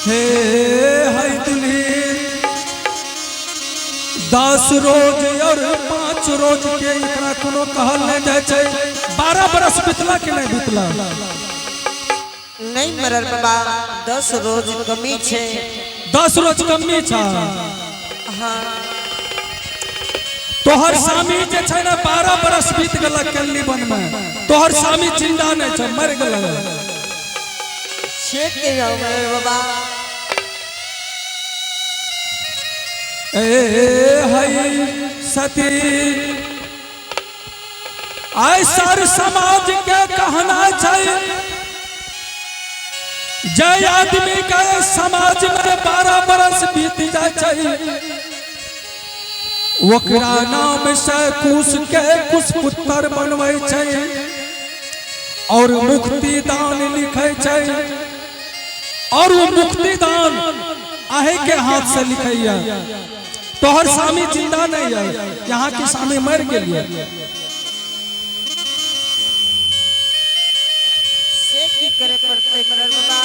हे हई दुल्हीन, 10 रोज और 5 रोज के एकरा कोनो कहल नहीं जाइ छै। 12 बरस बितला कि नहीं बितला? नहीं मरर बाबा, 10 रोज कमी छे। 10 रोज कमी छ? हाँ। तोहर स्वामी जे छै ने, 12 बरस बीत गेलक केलनी वन में, तोहर स्वामी जिंदा नहीं छै, मर गेलक। छे के मरर बाबा? ए हई सती, आइ सर समाज के कहना छै, जय आदमी के समाज में 12 बरस बीत जाइ छै, ओकरा नाम से कुश के कुश पुत्र बनबै छै और मुक्ति दान लिखै छै और वो मुक्ति दान अहे के हाथ से लिखैया। तोहर स्वामी जिंदा नहीं है, यहाँ के स्वामी मर गेलिए। से की करे पड़ते मरर बाबा?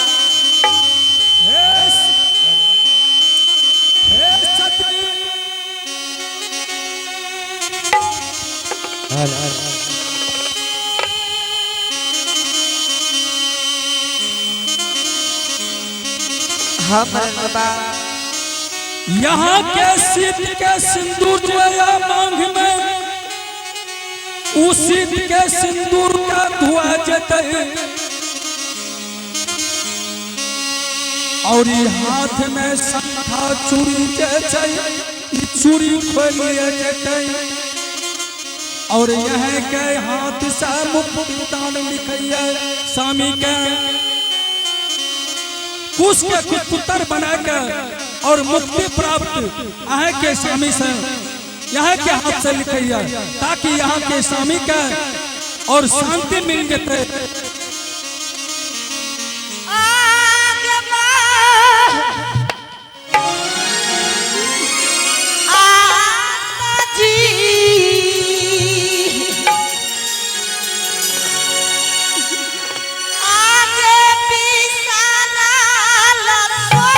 हे हे सती। हाँ मरर बाबा। यहाँ के सीत के सिंदूर जो है मांग में, उ सीत के सिंदूर का धुआ जतै और ई हाथ में शंखा चूड़ी जे छै, ई चूड़ी खोलिए जतै और यह के हाथ से मुक्ति दान लिखैया। स्वामी के कुश के कुछ पुत्र बना के और मुक्ति प्राप्त अहे के स्वामी से यहाँ के हाथ से लिखैया, ताकि यहाँ के स्वामी के और शांति मिल जते। आगे माता जी, आगे पिसारा लसोबा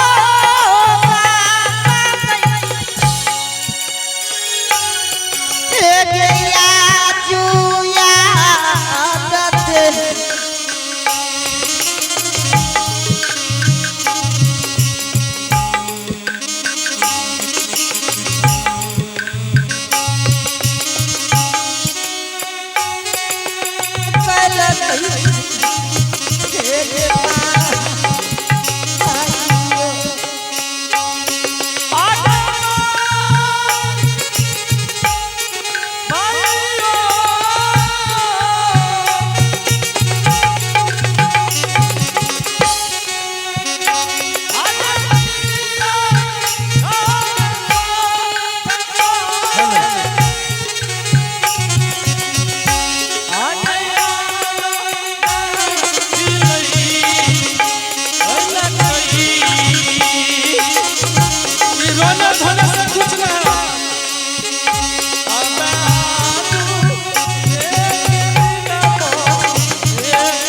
गया जुया आदत। ई रोना धोना से कुछ ना। Yeah.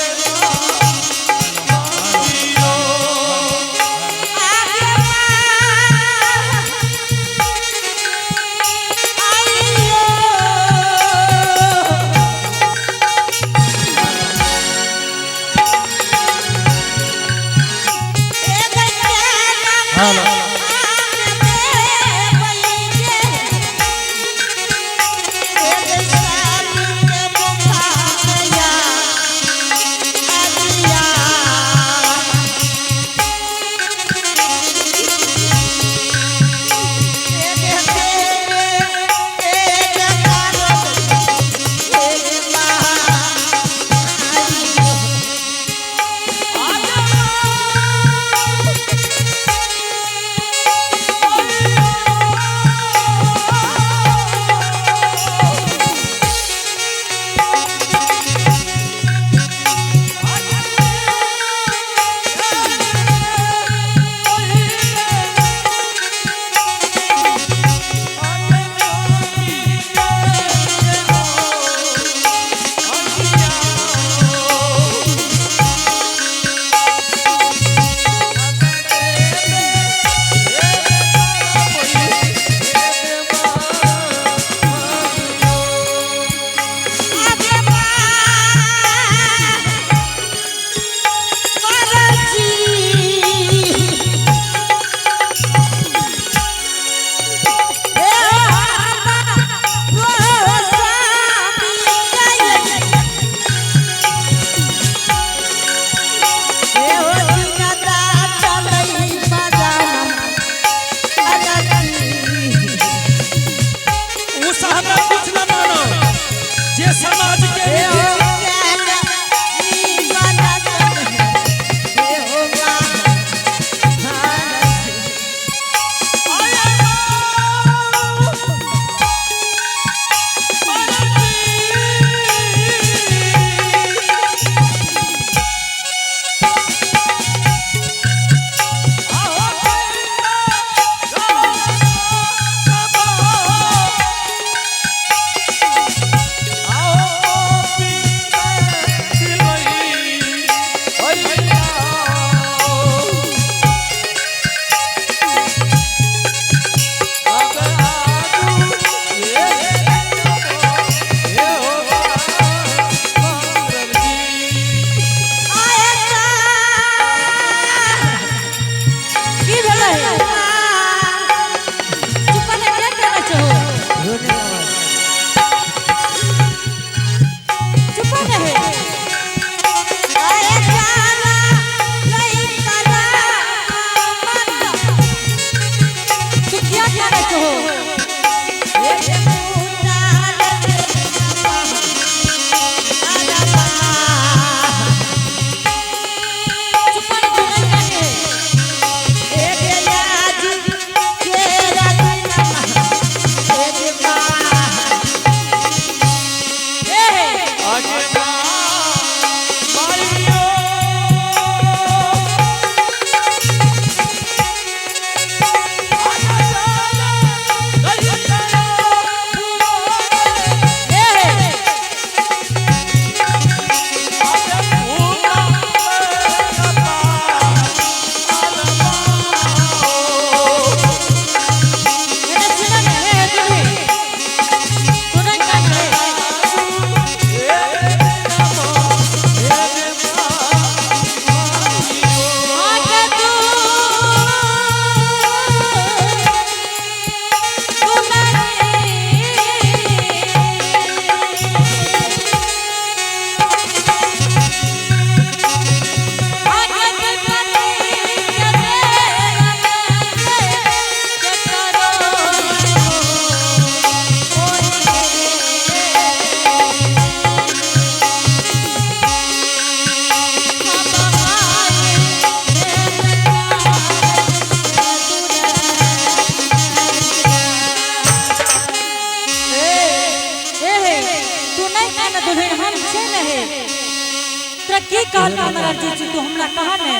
की कहल हमरा जी से तू हमरा कहा ने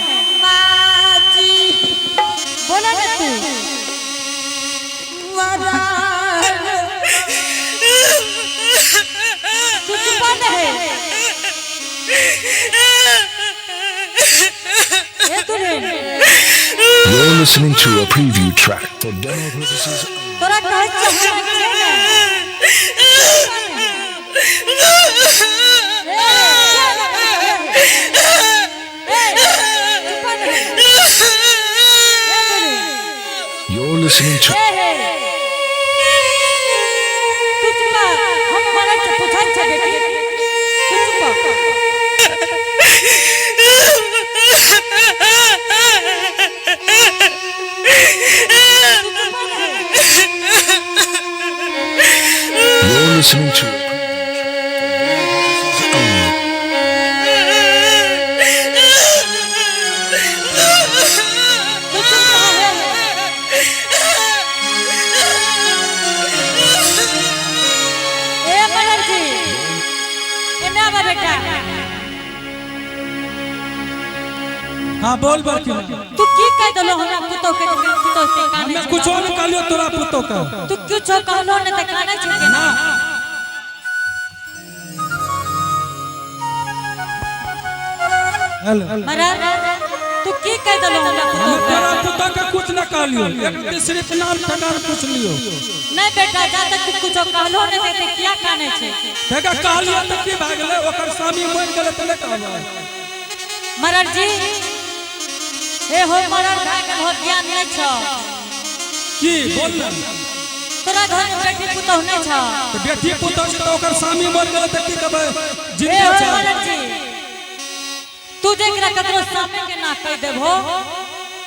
माँ जी बोला ने तू तू चुपा न है ए दुल्हन You're listening to a preview track for demo purposes. तोरा कहै छै हमरा छै ने ए, चुपा न है। ए दुल्हन You're listening to ए हे तू चुपा हम मरल से पूछै छै बेटी तू चुपा तू चुपा न है। You're listening to a preview track for demo purposes only. तू चुप रह हे। ए मरल जी एने आवा बेटा हाँ बोल बड़की माँ तू की कह देलो हमरा पुतोह के पुतोह के काने हमें कुछो नहीं कहलियो तोरा पुतो का तू कुछो कहलो ने त काने छै के ना हेलो मरल तू की कह देलो हमरा पुतोह हमें के तोरा पुतो के कुछ ना कहलियो एक सिर्फ नाम ठेकान पूछ लियो नहीं बेटा जा तक तू कुछो कहलो ने ते किया काने छै देखा कहलियो तऽ की भए गेलै ओकर स्वामी मरि गेलै तऽ नहि कहबै मरल जी हे हो मरल भए गेल हो ज्ञान नहीं छौ की बोल ने तोरा घर में बेटी पुतोह नहीं छौ तऽ बेटी पुतोह छै तऽ ओकर स्वामी मरि गेलै तऽ की कहबै हे जिंदे हो छै मरल जी तू जेकरा ककरो सामने के ना कह देबहो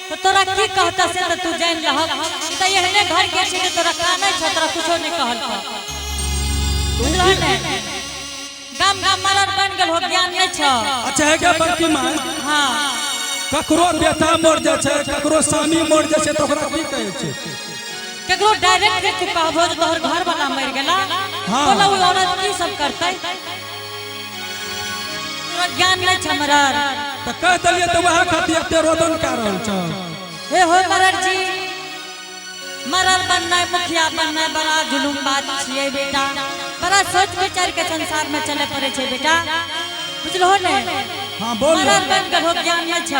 तो तोरा की कहता से तो तू जान लहक ई त एहने घर के छै जे तोरा कानै छौ तोरा कुछो नहीं कहल बुझलह ने गाम गाम मरल बन गेल हो ज्ञान नहीं छौ अच्छा है क्या बड़की माँ हाँ ककरो बेटा मर जाइ छै ककरो स्वामी मर जाइ छै तऽ ओकरा की कहै छै केकरो डायरेक्ट जे तू कहबो जे तोहर घर वाला मरि गेला हाँ। बोला ओ औरत की सब करतै तोरा ज्ञान नहीं छ मरल तऽ कहि देलियै तऽ वएह खातिर एते रोदन कए रहल छौ हे हो मरल जी मरल बननाइ मुखिया बननाइ बड़ा जुलुम बात छियै बेटा बड़ा सोच विचार के संसार में चले पड़े छै बेटा बुझलहो ने हाँ बोल ने। मरल बन गेल हो ज्ञान नहीं छ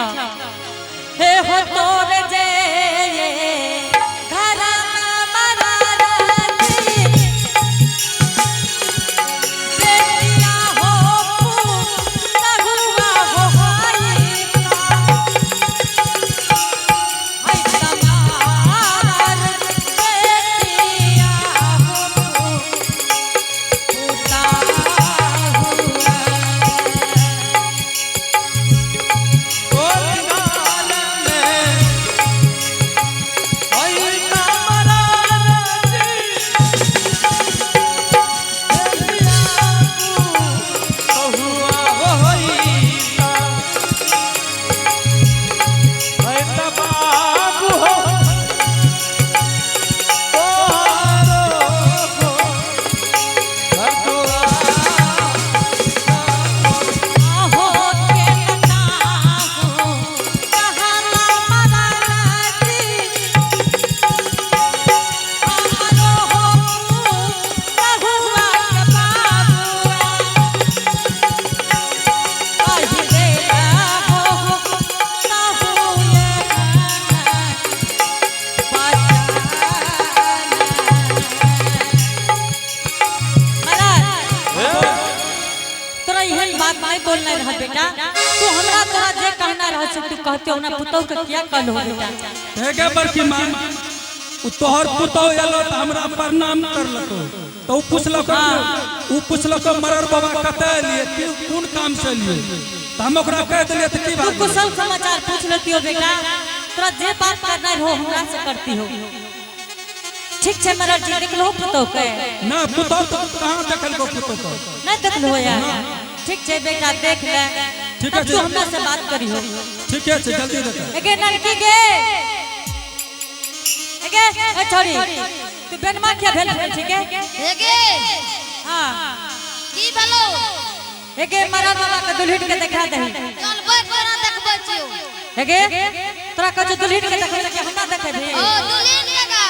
हे हो तोर जे घरा में मरल जी, बेटिया हो पुतहुआ हो हाय हाय तमार बेटिया हो पुतहुआ आहो के बताहो कहला मराजी हमरो हो कहुआ के बाबुआ कहि दे हो तहुए बचाना महाराज तोरा एहन बात नहीं बोलना रह बेटा तू हमरा तोरा जे कहना रह से तू कहते हो ना पुतोह के किया कहलो बेटा हे गे बड़की माँ उ तोहर पुतोह एलो तऽ हमरा प्रणाम करलको तऽ उ पुछलको उ पुछलको मरर बाबा कतऽ एलियै की कोन काम से एलियै तऽ हम ओकरा कहि देलियै तऽ की तू बात कुशल समाचार पूछ लेती हो बेटा तोरा जे बात करना हो हमरा से करती हो ठीक छै मरर जी देखलो पुतोह के ना पुतोह तऽ कहाँ देखलको पुतोह के नहीं देखलो यार ठीक छै बेटा देख ले ठीक तब है, तू हमरा से बात करी हो ठीके छै जल्दी देख एगे ननकी गे एगे ए छोरी तू बेनमा किया भेल भेल छै गे हेगे हां की भेलो एगे मरद बाबा के दुल्हन के देखा दही। चल बैठ, तोरा देखबै छियौ। एगे तोरा कहै छौ दुल्हन के देखबै कि हमरा देखेबही? ओ दुल्हन के गा।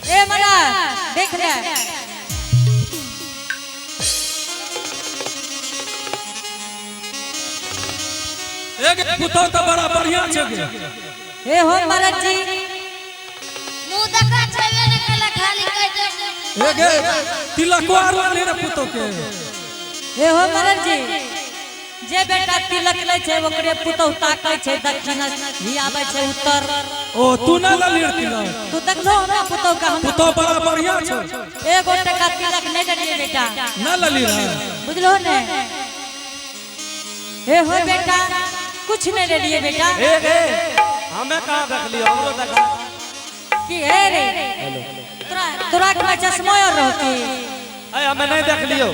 ए मरद देख ले। एक पुतौ तऽ बड़ा बढ़िया छै गे। हे हो मरद जी। मुंह देखा छेबे ने केला, खाली कहि दे। हे गे, तिलको आर लेले रे पुतौ के। हे हो मरद जी, जे बेटा तिलक लै छै ओकरे पुतौ ताकै छै दक्षिण ही आबै छै उत्तर। ओ तू ना लेली रे तिलक? तू देखलो हमरा पुतौ के? हम पुतौ बड़ा बढ़िया छै। एगो टका तिलक नहीं लेलिए बेटा। ना लेली रे? बुझलो ने? हे हो बेटा, कुछ नहीं लेलिए बेटा। हे गे, हमें कहाँ देखलियो? हमरो देखा। की हे रे, तोरा तोरा के चश्मा और रहो की? अरे हमें नहीं देखलियो।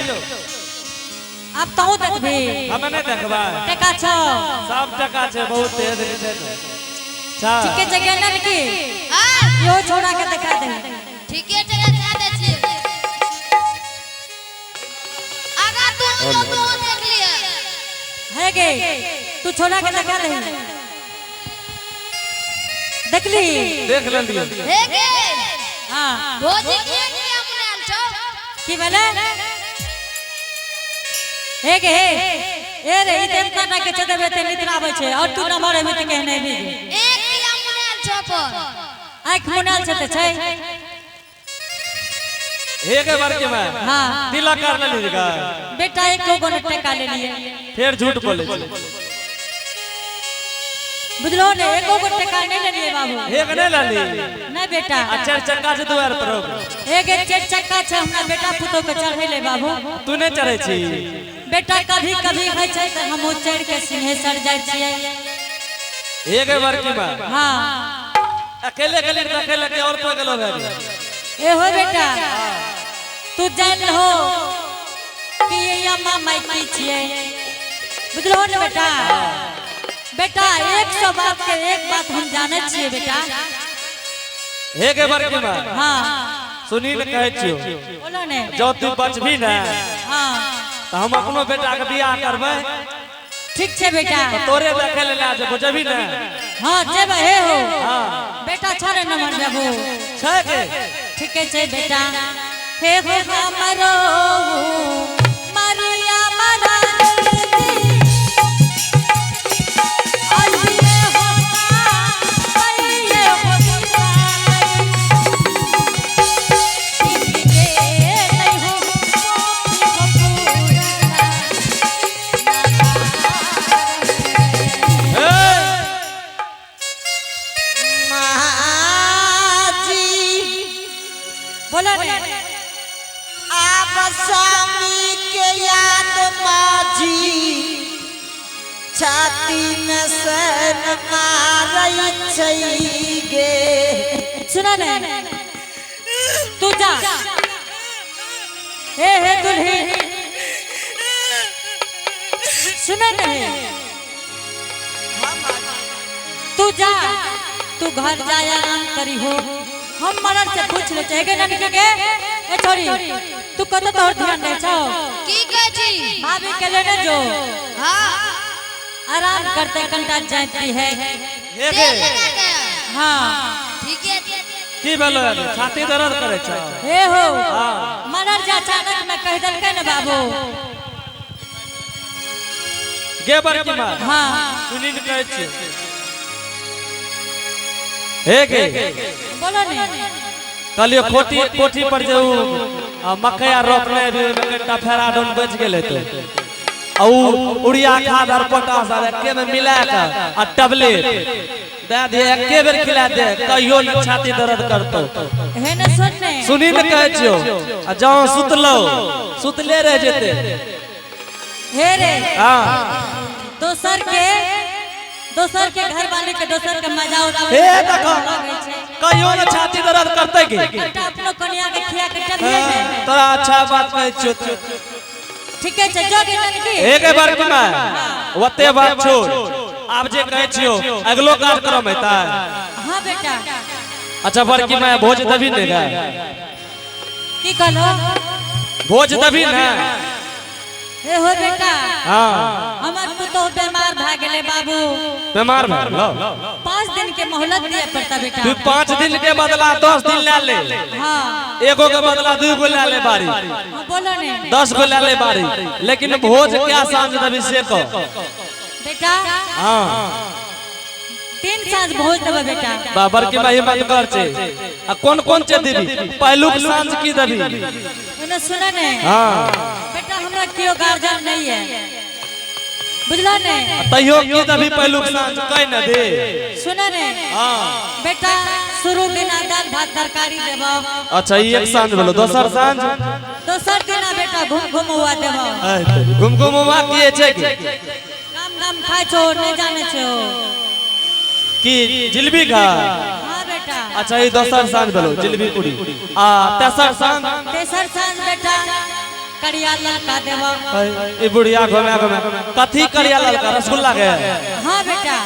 अब तहु देखबी। हमें नहीं देखबा। टका छौ? सब टका छै, बहुत तेज छै। अच्छा। ठीके जगह न की? हां। यो छोड़ा के देखा दे। ठीके छै, देखा दै छियै। आगा तू जो तू देख लिय। है गे, तू छोड़ा के देखा दे। देखली? देख लेलियो। हे गे। हां। भोजी के किया मुनाल छौ? की भेलै? हे गे हे, ए रे, ई देवता ना के चदेबे ते निद्रा आबै छै और तू न मरे त कहने भी। एक किया मुनाल छौ पर? आँख मुनाल छै त छै। हे गे बड़की माय। हां। तिलक कर लेली गा? बेटा, एको गो ने टका लेलिए। फेर झूठ बोले छै। बुझलो ने? एको गो टका नहीं लेलिए बाबू। हे गे, नहीं लेली? नहीं बेटा। आ चारि चक्का छै दुआर पर? एक एक चारि चक्का छै हमरा बेटा पुतोह के चढ़ै ले बाबू। तू नहीं चढ़ै छी? बेटा, कभी कभी होइ छै तऽ हमहूँ चढ़ि के सिंहेश्वर जाइ छियै। हे गे बड़की माय। हाँ। अकेले गेली तऽ अकेले के और कोई गेलो रे? ए हो बेटा, तू जान हो कि ये अम्मा माई की छियै, बुझलो ने बेटा? बेटा, 100 बात के एक बात हम जानै छियै बेटा। हे गे बड़की माय। हाँ। सुनी ने, कहै छियौ। बोलो ने। जँ तू बचबी ने तऽ हम अपनो बेटा के बियाह करबै। ठीक छै बेटा। तऽ तोरे देखै ले लए जेबो, जेबही ने? हाँ, जेबै। हे हो। हाँ। बेटा छोड़े नमन बाबू। छै के। ठीके छै बेटा। हे हो हमरो मरिया मरद जी, आइए हो, आइए हो, के नहीं हो पूरा। हे। माजी। बोलो ने। आब स्वामी के याद माजी छाती में सन मारै छै गे। सुना ने, तू जा। हे हे दुल्ही, सुना नहीं, तू जा, तू घर जा, आराम करी हो। हम मरद से पूछ ले चाहे ननकी के। ए छोरी, तू कत तोहर ध्यान दे छौ? की कहै छी? भाभी के लेने जो। हाँ। आराम करते कंटा जाती है। हे गे। तेल लगा के। हाँ। ठीके छै। की भेलो? छाती दर्द करे छै? हे हो। हाँ। मरद जे अचानक में कह देलकै ने बाबू। गे बड़की माय। हाँ। सुनी ने, कहै छियौ। हे गे। बोलो ने। कहलियो कोठी कोठी पर जे उ मकई आर रोपने रही, ओहिमे कनिटा फेराडोन बचि गेल हेतै आ उ उड़िया खाद आर पोटाश आर एके में मिला के आ टैबलेट दए दे, एके बेर खिला दे, कहियो न छाती दर्द करतौ। हे ने, सुन ने। सुनी ने, कहै छियौ, आ जँ सुतलौ सुतले रह जेतै। हे रे। हाँ। दोसर के घर वाले के दोसर के मजा उड़ावे हे देखो, कहियो न छाती दर्द करतै की। कनिटा अपनो कनिया के खिया के चलिए ने। तोरा अच्छा बात कहै छियौ। ठीके छै, जो गे ननकी। एक बार की माय, ओते बात छोड़, आब जे कहै छियौ अगलो कार्यक्रम हेतै? हाँ बेटा। अच्छा बड़की माय, भोज देबी ने गे? की कहलो? भोज दबी ना। ए हो बेटा। हाँ। हमर पुतोह बीमार भए गेलै बाबू। बीमार भए गेलौ? 5 दिन के मोहलत दिए पड़ता बेटा। तू 5 दिन के बदला 10 दिन ले ले। हाँ। एगो के बदला 2 गो ले ले बारी। हाँ, बोलो ने। 10 गो ले ले बारी, लेकिन भोज क्या साँझ दबी से कह। बेटा। हाँ। 3 साँझ भोज देबो बेटा। बाबर की माई मत कर छे। आ कौन कौन छे देबी? पहलुक साँझ की देबी? एने सुने ने। हाँ। बेटा हमरा केओ गार्जियन नहीं है, बुझला ने? तैयो की देबी पहलुक साँझ कह न दे। सुने ने। हाँ। बेटा शुरू दिन दाल भात तरकारी देबो। अच्छा ई एक साँझ भेलो, दोसर साँझ? दोसर दिन बेटा घूम घूम हुआ देबो। घूम घूम हुआ की छै की? गाम गाम खाय छो नहीं जाने छो। की जिलबी खा? हाँ बेटा। अच्छा ई दोसर साँझ भेलो जिलबी पूरी। आ तेसर साँझ? तेसर साँझ बेटा करिया ललका देबो। ई बुढ़िया घुमा घुमा कथी करिया ललका? रसगुल्ला के? हाँ बेटा।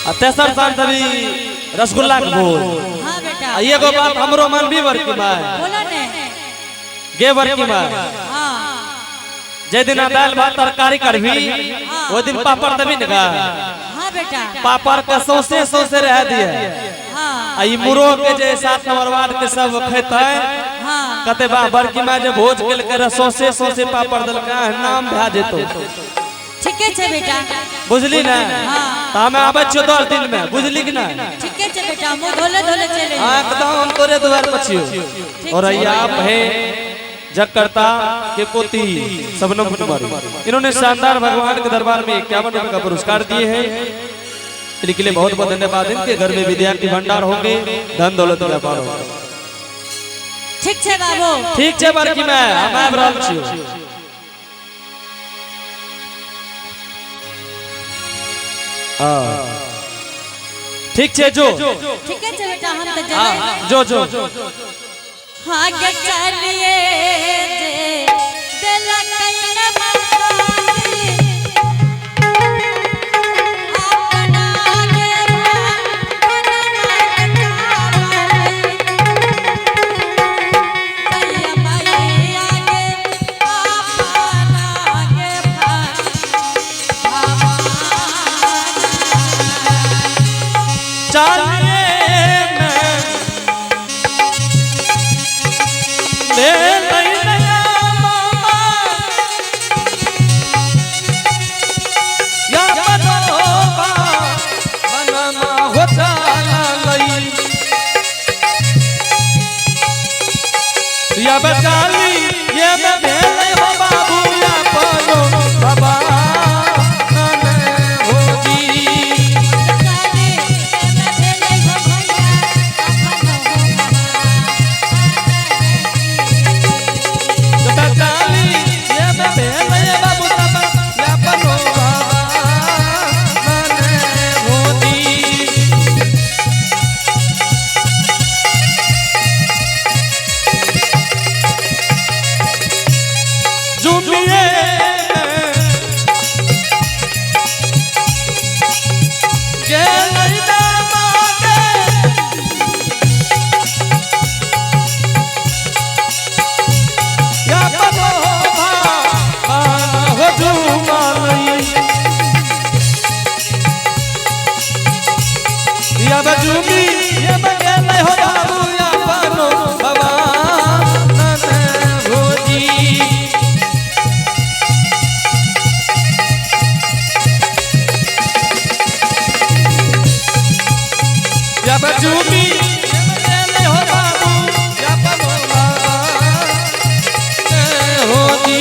आ तेसर साँझ अभी रसगुल्ला के भोज। हाँ बेटा। आ एगो बात हमरो मन भी बड़की माय। बोलो ने। गे बड़की माय। हाँ। जे दिन दाल भात तरकारी करबी वो दिन पापड़ देबी ने गा। हाँ बेटा। पापड़ के सौसे सौसे रह दिए। हाँ। आ ई मुरो के जे 7 नंबर वार्ड के सब खेतै। हाँ। कते बा बड़की माय जे भोज केलकै रह सौसे सौसे पापड़ देलकै, नाम भए जेतौ। ठीके छै बेटा। बुझली ने? हाँ। त हम आबै छियौ 10 दिन में, बुझली कि ना? ठीके छै बेटा, मुँह धोले धोले चले। हाँ एकदम हम तोरे द्वार पर छियौ। और आप हैं जगकर्ता के पोती सबनम कुमारी, इन्होंने शानदार भगवान के दरबार में 51 रुपए का पुरस्कार दिए हैं। इनके लिए बहुत बहुत धन्यवाद। इनके घर में विद्या के भंडार होंगे, धन दौलत व्यापार होगा। ठीक छै बाबू। ठीक छै बड़की माय, हम आबि रहल छियौ। हाँ ठीक छै जो। ठीके छै बेटा, हम तऽ जेबै। जो जो। आगे चलिए जे दिलक माता अपना के या बचाली ये मैं भेले हो बाबू या पनो बाबा नने हो जी। बचाली ये मैं भेले बाबू बाबा या पनो बाबा नने हो जी। जुमिए के लैदा मागे या पनो भा हो जुमालई या बजुमी ये बगेले हो बाबू या पनो बाबा नने हो जी। या बचूमी ले हो बाबू या पनो बाबा हो जी।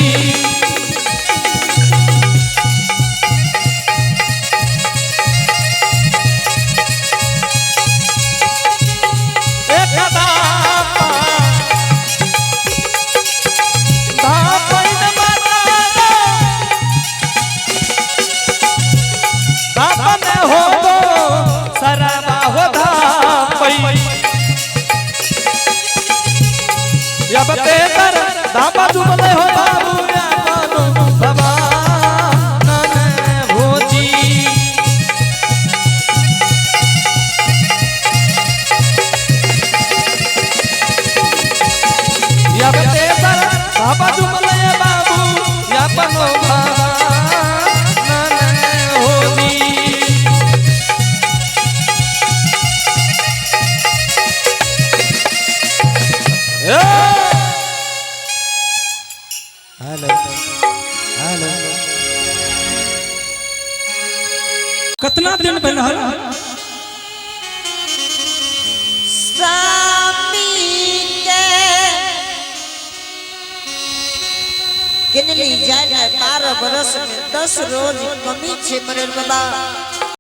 एक दापा धापैन माता धापन हो तो सराबा हो धापई या बतेतर धापा डूबले हो बाबू या पानो बाबा नने भोजी। कितना दिन भेल हल? स्वामी के किनली जाए 12 बरस में 10 रोज कमी छे मरे बाबा।